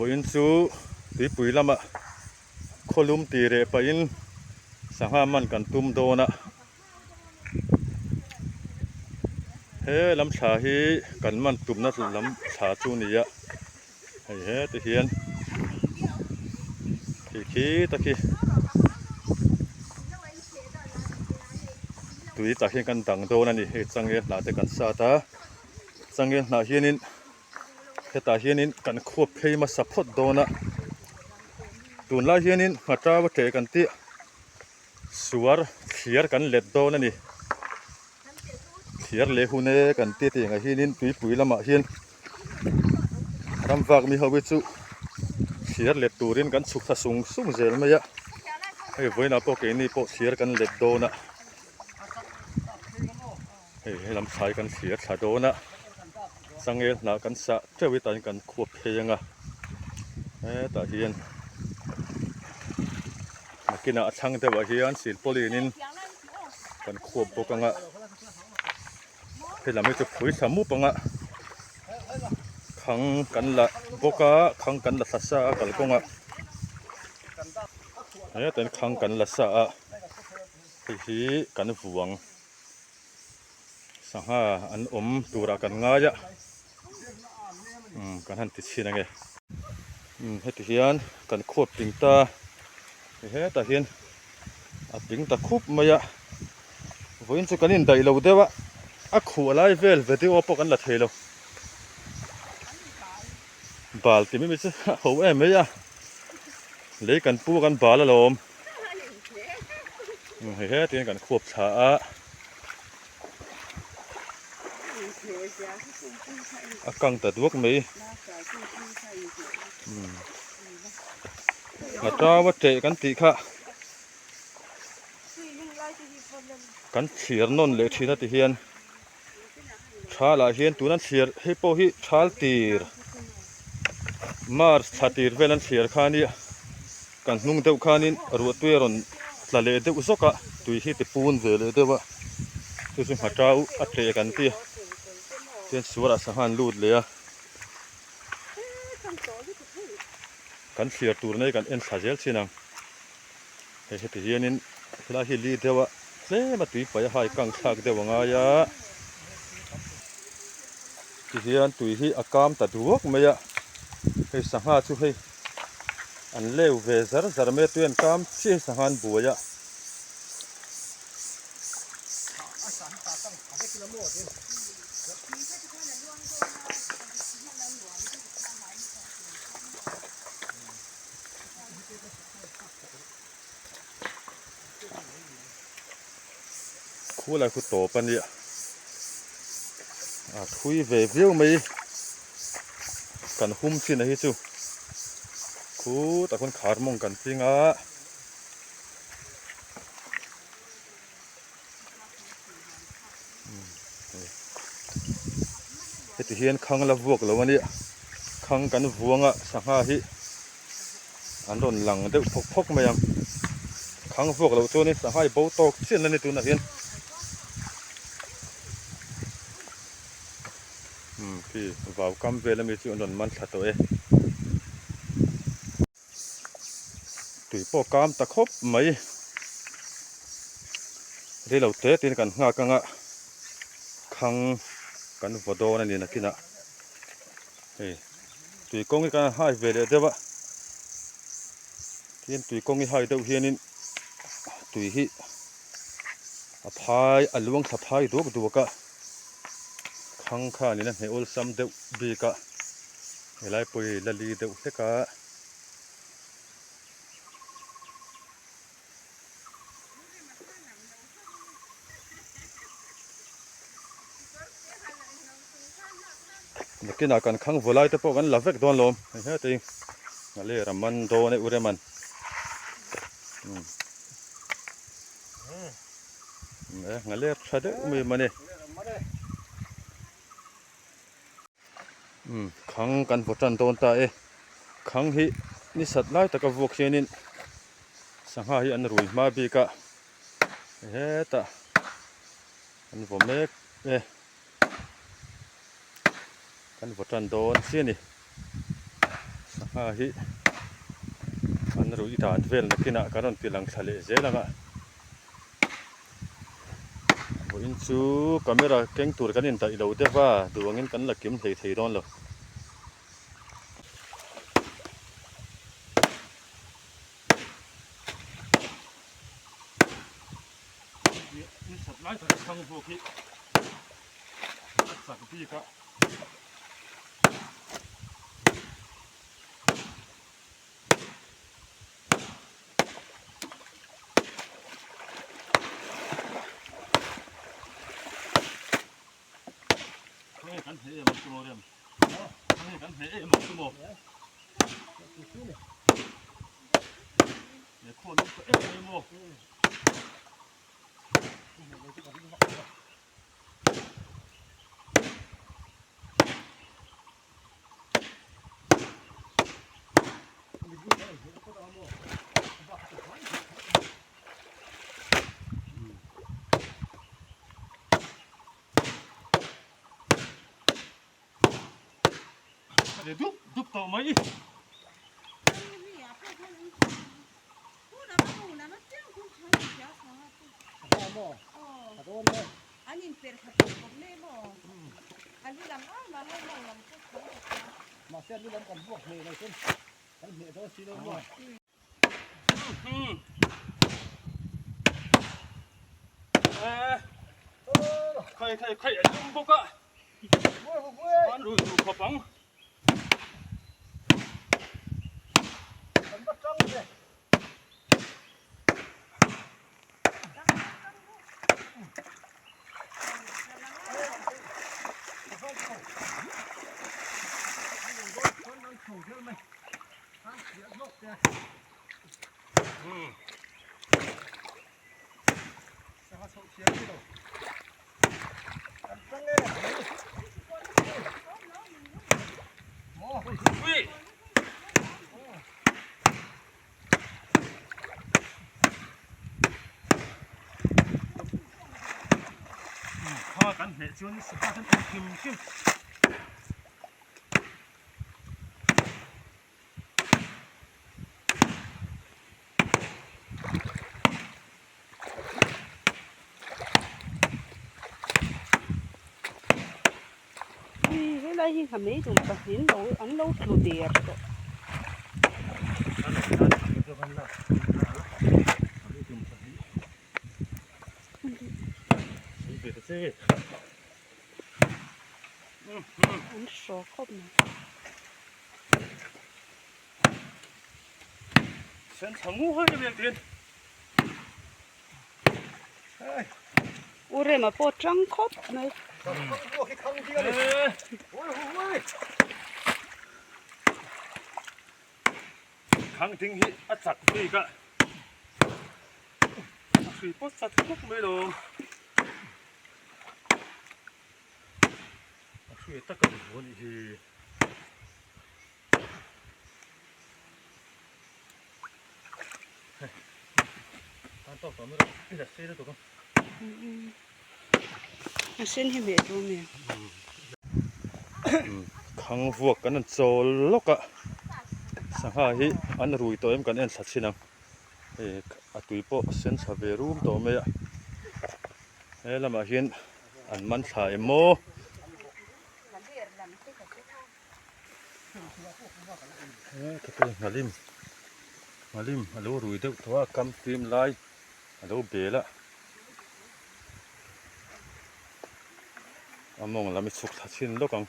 Vawiin chu tuipui lama khawlum ti reh pahin sangha man kan tum dawn a, he lam thla hi kan man tumna lam thla chu a ni a, hei heti hian khi khi tak hi tui tak hian kan dang dawn a ni, hei changel hnah te kan sat a, changel hnah hianin. Hetah hianin kan khuap phei hmasa phawt dawn a, tunlai hianin nghatau a ṭeh kan tih suar thliar kan let dawn a ni. Thliar leh hun e kan ti tih ang hianin tuipui lamah hian ram vak mi ho hi chu thliar let turin kan chhuk thla sung sung zel mai a, hei vawiinah pawh keini pawh thliar kan let dawn a. Hei helam thlai kan thlir thla dawn a, changel hnah kan sah teuh hi tah hian kan khuap phei ang a, hetah hian nakinah a thlang deuhah hian silpawlin in kan khuap bawk ang a, helam hi chu phui thla mup ang a, khang kan la bawk a, khang kan la thla sa a kalkawngah hetah hian khang kan la sa a, hei hi kan vuang. Sangha an awm turah kan ngai a, umm kan han ti chhin ange. Umm heti hian kan khuap ping ta hetah hian a ping ta khup mai a, vawiin chu kan indaih lo deuh a, a khuh lai vel video pawh kan la thei lo. Bal ti mai mai chu a ho em mai a, lei kan pu a kan bal alawm. Hei hetin kan khuap thla a, a kang ta duak mai. Nghatau a ṭeh kan tih kha kan thlir nawn leh ṭhin a ti hian. Thal ah hian tuna thlir hei pawh hi thal tir March thla tir vel an thlir kha ania kan hnung deuh khanin ruahtui a rawn tla leh deuh zawk a tui hi ti pun ve leh deuh a chu chu nghatau a tleh kan ti a chuan suarah sangha an lut leh a kan thlir tur nei kan en thla zel thin ang. Hei heti hianin helai hi li deuh a tlem a tui paih a hai kang thlak deuh a ngai a tihian tui hi a kam ta duak mai a hei sangha chu hei an leu ve zar zar mai a tui an kam chiah hi sangha an buai a. Khu lai khu tawp a nia a thui ve viau mai kan hum chin a hi chu khutah khuan khar mawng kan ching a. Heti hian khang la vuak lo a nia khang kan vuang a sangha hi an rawn lang deuh phawk phawk mai ang khang vuak loh chuanin sangha hi bo tawk chian a ni tunah hian umm khi vau kam vel ami chu an rawn man thla tawh e. Tui pawh kam ta khawp mai. Rei lo te tin kan nghak anga khang kan vaw dawn a ni nakinah. Hei tui kawng hi kan hai ve leh deuh a. Tin tui kawng hi hai deuh hianin tui hi a phai a luang thla phai duak duak a. Khang khanin a hneh awlsam deuh bik a. Helai pawh hi la li deuh hlek a. Nakinah kan khang vaw lai te pawh kan la vek dawn lawm. Hei heti nghaler a man dawn e u Reman. Umm e nghaler tha deuh mai man e. Umm khang kan vaw tan dawn ta e. Khang hi ni sat lai taka vuak hianin sangha hi an rui hma bik a hetah an vaw mek e. Kan vaw tan dawn chiah a ni. Sangha hi an ruih dan vel nakinah kan rawn ti lang thla leh zel ang a. Vawiin chu camera keng tur kan indaih lo deuh a, duh angin kan la kim hlei thei dawn lo. Lai tak chhang bawk hi a chak bik a. Khawnge kan hne em ang chu maw rem? Khawnge kan hne em ang chu maw? He khaw lung tawh em mai maw? A dup dup tawh mai. Khai khai khai a lum bawk a an rui duh khawp ang. Kha kan hneh chuan sangha kan awm hrim hrim. Ui helai hi ngha mai dum pahnih lo an lo tlu der tawh. An hraw khawp mai. Sen tha ngu hawi vel tin. U Rema pawh tang khawp mai. Khang ding hi a chak bik a. A hrui pawt chat khawp mai lo. A hrui tak a ni lo a nih hi. A sen hi hmeh tur nia. Khang vuak kan han chawl lawk a, sangha hi an rui tawh em kan en thla chhin ang, hei a tui pawh a sen thla ve rum tawh mai a, he lamah hian an man thla em maw. Nghalim nghalim a lo rui deuh tawh a kam fim lai a lo bel a a mawng lam hi chhuk thla chhin lawk ang.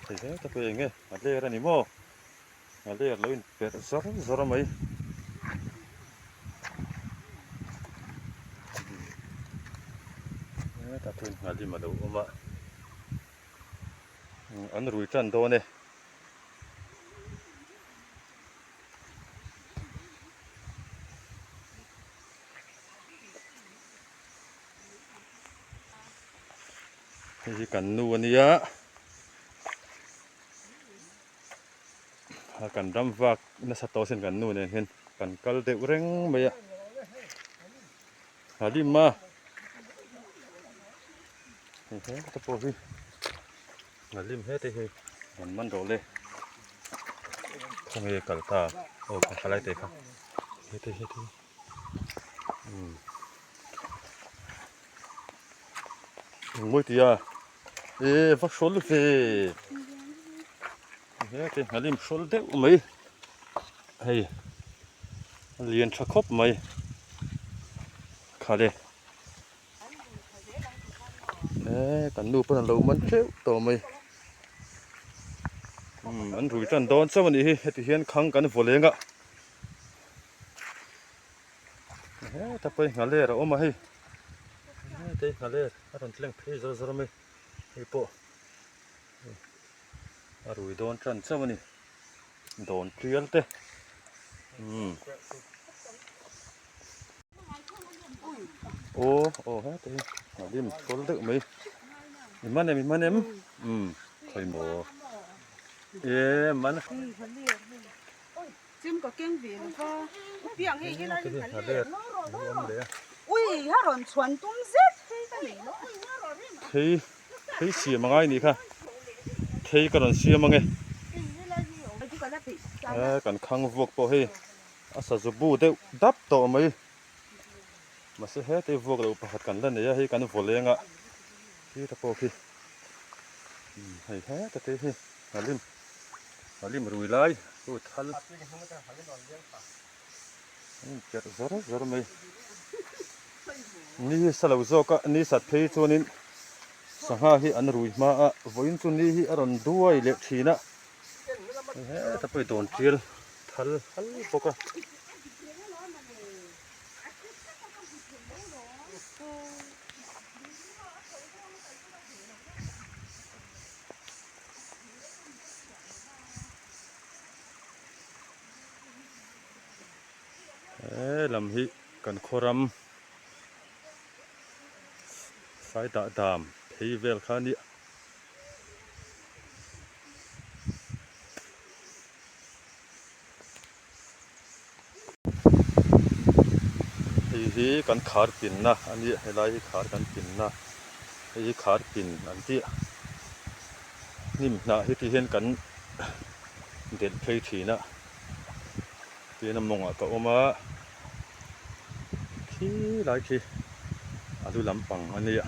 Thei hle tak eng e a ler a ni maw a ler lo inperh zawr zawr mai. Hetah pawhin nghalim a lo awm a, an rui tan dawn e. Hei hi kan nu a nia a kan ram vak nasa tawh sin kan nu nen hian kan kal deuh reng mai a halim a hei he te pawh hi halim hete hi rawn man rawh le khawnge kal ta aw ka khalai te kha hete hete umm engmawi tia e va hrawl ve hete halim hrawl deuh mai hei a lian tha khawp mai khale e kan nu pawn a lo man teuh tawh mai umm an rui tan dawn chauh a nih hi heti hian khang kan vaw leng a. Heta pawh hi nghaler a awm a hei heta hi nghaler a rawn tleng phei zawr zawr mai hei pawh a rui dawn tan chauh a ni dawn tial te umm aw aw heta hi a lim thawl deuh mai i man em i man em umm khawi maw e man. Chim ka keng ve lo va, u piang hei helai hi ka let ui a rawn chhuan tum zet phei ka nei lo. Thei thei siam angai nih kha thei ka rawn siam ange e kan khang vuak pawh hei a sazu bu deuh dap tawh mai mahse hetei vuak loh pakhat kan la nei a hei kan vaw leng a khi ta pawh khi hei heta te hi a lim. A lim rui lai chu thal an inkerh zawr zawr mai. Ni hi sa lo zawk a, ni sat phei chuanin sangha hi an rui hma a, vawiin chu ni hi a rawn duai leh thin a, heta pawh hi dawn tial thal hal bawk a. He lam hi kan khaw ram saidah dam phei vel kha a nia. Hei hi kan khar pinna a nia helai hi khar kan pinna hei hi khar pin an tih a hnim hnah hi ti hian kan delh phei thin a tin a mawngah ka awm a khi lai khi a lu lampang a nia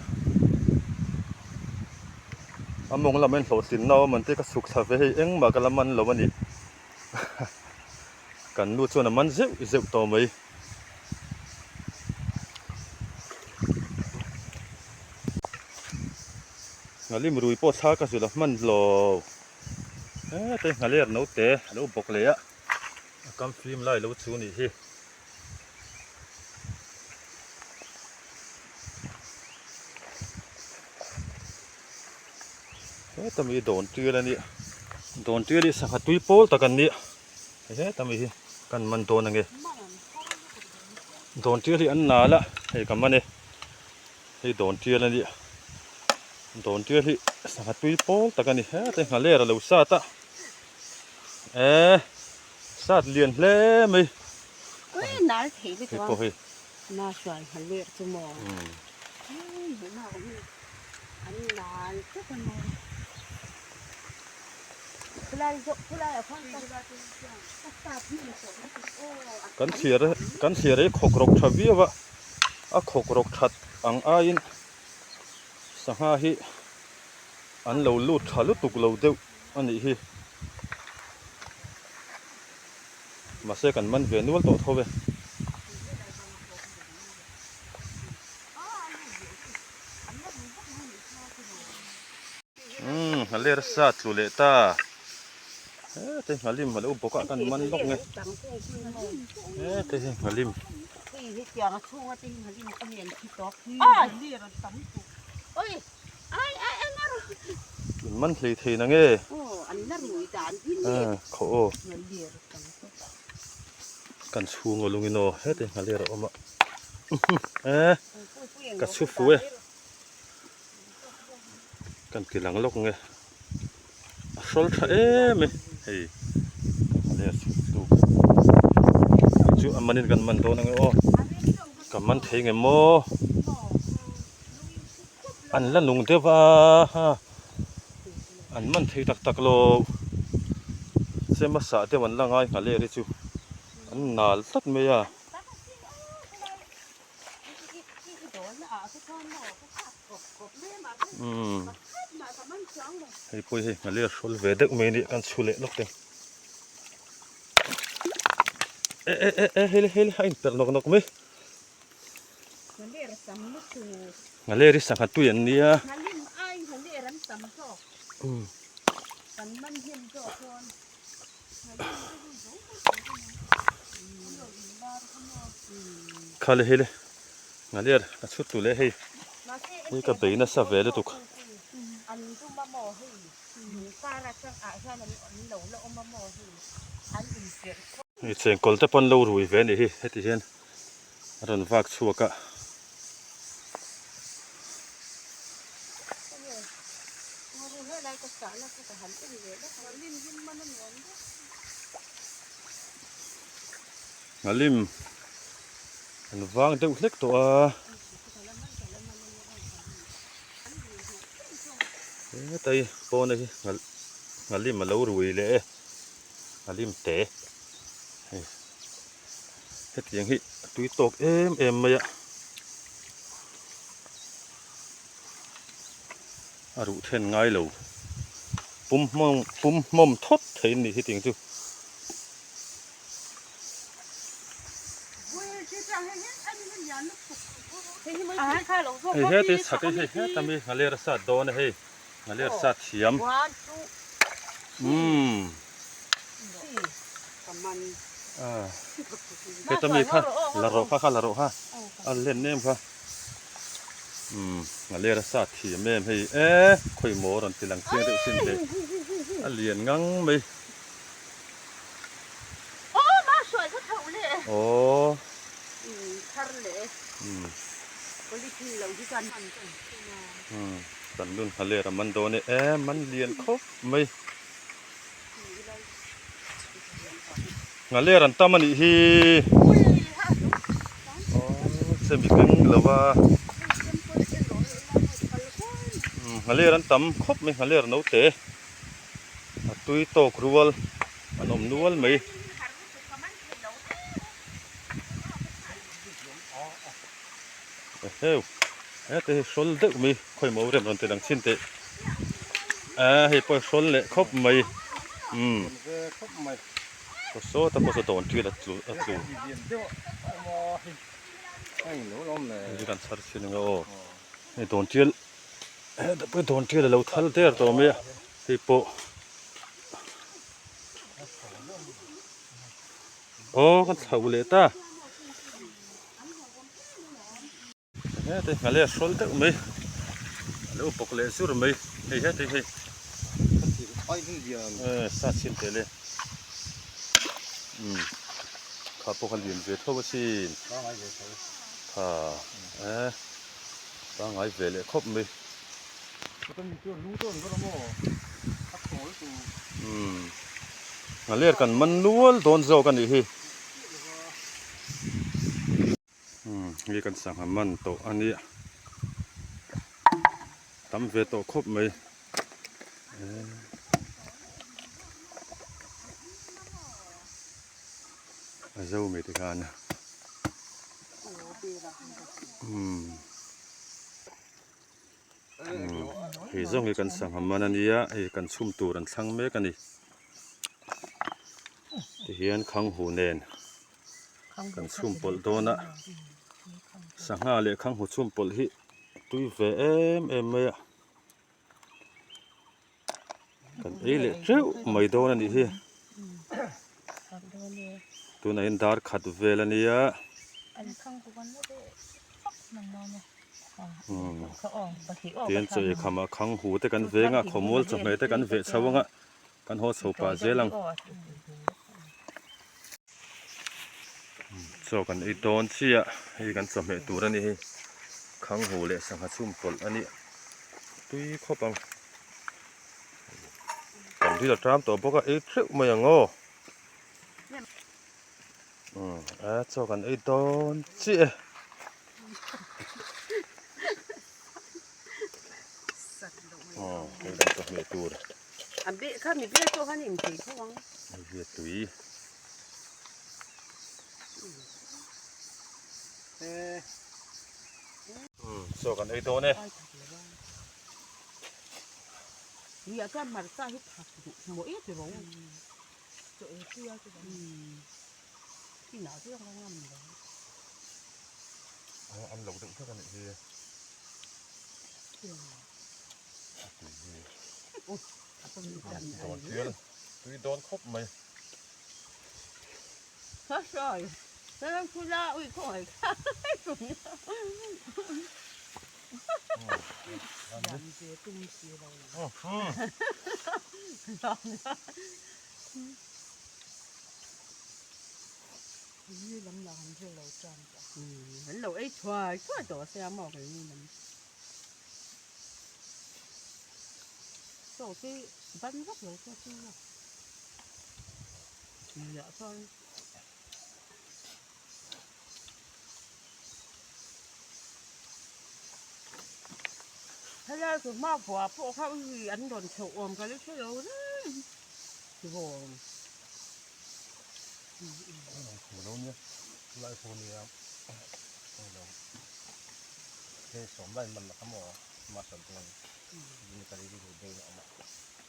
a mawng lam a inhlawhtlinna a awm ang tih ka chhuk thla ve hei engmah ka la man lo a ni. Kan nu chuan a man zeuh zeuh tawh mai. Nghalim rui pawh thla ka zul a hman lo. Heta hi nghaler naute a lo bawk leh a, a kam fim lai lo chu nih hi. Heta mi dawn tial a nia dawn tial hi sangha tui pawl tak an nia heta mi hi kan man dawn ange dawn tial hi an nal a hei ka man e hei dawn tial a nia dawn tial hi sangha tui pawl tak a ni heta hi nghaler a lo sat a e sat lian hle mai hei pawh hei. Na hruai nghaler chu maw An nal tlat a maw. Khulai zawk khulai ah khuan ka sap hnem tawh lutuk aw. Kan thlir kan thlir hi khawk rawk tha viau a, a khawk rawk that ang aiin sangha hi an lo lut tha lutuk lo deuh a nih hi. Mahse kan man ve nual tawh tho e. Umm nghaler sa tlu leh ta hete nghalim a lo bawk a kan man lawk nge hete hi nghalim. In man hlei thei na nge? Khaw aw. Kan chhung aw lungin aw heti nghaler a awm a. Ka chhu fu e. Kan ti lang lawk nge. A hrawl tha em e hei nghaler chhuk tu hei chu a manin kan man dawn ange aw ka man thei nge maw an la nung deuh a ha an man thei tak tak lo chem a sah deuh an la ngai nghaler hi chu an nal tlat mai a. Umm hei pawh hi nghaler hrawl ve deuh mai a nih kan chhu leh lawk teh e e e e hei le hei le a inperh nawk nawk mai nghaler hi sangha tui an nia umm. Kha le hei le nghaler a chhut tu le hei hei ka bei nasa ve lutuk. Hei chengkawl te pawn lo rui ve a nih hi heti hian a rawn vak chhuak a. Nghalim an vang deuh hlek tawh a. Hetai pawna hi nghalim a lo rui leh e nghalim te hei hetiang hi a tui tawk em em mai a. A ruh then ngai lo pum hmawm pum hmawm thawt thei an nih hi tiang chu. Hei heti chhak hi hei heta mi nghaler a sat dawn a hei nghaler sat thiam umm heta mi kha la rawh kha kha la rawh kha a len em kha. Umm a ler a sat thiam em hei e khawi maw rawn ti lang chiang deuh sin teh a lian ngang mai aww umm kan lun a ler a man dawn e e man lian khawp mai Nghaler an tam a nih hi aww chemi keng lo va umm nghaler an tam khawp mai nghaler naute a tui tawk rual an awm nual mai. Eheu hete hi hrawl deuh mai khawi maw rem rawn ti lang chhin teh a hei pawh hrawl leh khawp mai umm saw sawta pawh saw dawn ṭil a tlu a tlu hei hi kan chhar chhin ang e aw hei dawn ṭil heta pawh hi dawn ṭil a lo thal der tawh mai a hei pawh aw kan thlauh leh ta. Hete nghale a hrawl deuh mai a lo bawk leh zur mai hei hete hei sa chhin teh le umm kha pawh kha lian ve tho asin kha e pangngai ve leh khawp mai umm nghaler kan man nual dawn zawk a nih hi. Umm hei kan sangha man tawh a nia tam ve tawh khawp mai a zo mai te khan umm hei zawng hi kan sangha man a nia hei kan chhum tur an thlang mek a ni tihian khanghu nen. Kan chhum pawlh dawn a, sangha leh khanghu chhum pawlh hi a tui ve em em mai a, kan ei leh teuh mai dawn a nih hi, tunah hian dar khat vel a nia. Tin chaw ei khamah khang hu te kan veng a, khawmual chawhmeh te kan veh chho ang a, kan haw chho pah zel ang. Chaw kan ei dawn chiah, hei kan chawhmeh tur a ni hi, khang hu leh sangha chhum pawlh a ni tui khawp ang. Kan ril a ṭam tawh bawk a, ei theuh mai ang aw. Umm a chaw kan ei dawn chiah e. Aw hei kan chawhmeh tur. A beh kha mi vel pawh khan in thei tho ang. Hei hi a tui. Umm chaw kan ei dawn e. Nia chuan hmarcha hi thak duh mawh em rawh. Chaw ei pui a chu dang. Inah chu ka ngam lo. An lo deuh hlek a nih hi. Dawn tial tui dawn khawp mai. Ka sawi. Ka lo thu la ui khaw ngai kha. An lo ei thuai thuai tawh a sia maw keini lam. Chaw chu ban vak lo chu a tui a. Tuiah chuan. Helai chu hma vua pawh kha ui an rawn chhoh awm ka la hre lo reng vawm.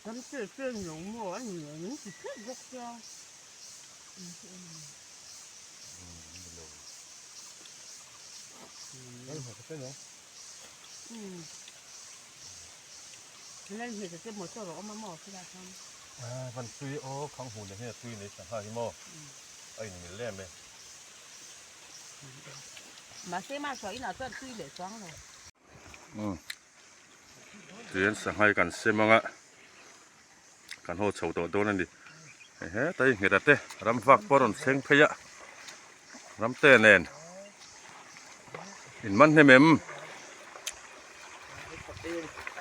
Kan che chen lo maw a ni ang min ti tlat bawk sia. Van tui aw khang hmu leh hian a tui nei sangha hi maw a inmil em e. Tihian sangha hi kan sem ang a. Kan haw chho tawh dawn a ni. Hei heta hi nghet ate ram vak pawh a rawn thleng phei a, ram te nen in man hnem em?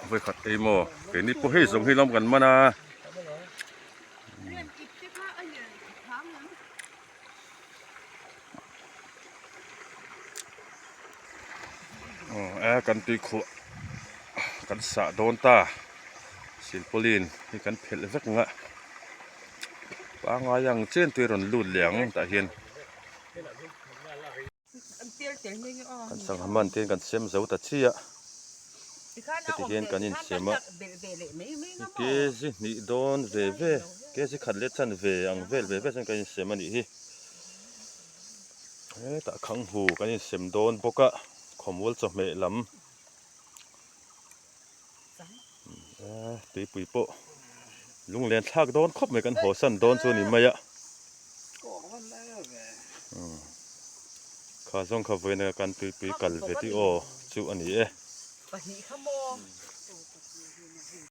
Vawi khat ei maw? Keini pawh hei zawng hi lam kan man a. Aw e kan tui khuah kan sah dawn ta silpauline hi kan phelh vek ang a pangngai ang chen tui a rawn lut leh ang tah hian kan sangha man te hian kan sem zo ta chiah heti hian kan insem a kg hnih dawn ve ve kg khat leh chanve ang vel ve ve chuan kan insem a nih hi. Hetah khanghu kan insem dawn bawk a khawmual chawhmeh lam tuipui pawh lunglen thlak dawn khawp mai kan haw san dawn chu a ni mai a kha zawng kha vawiin kan tuipui kal ve tih aw chu a ni e.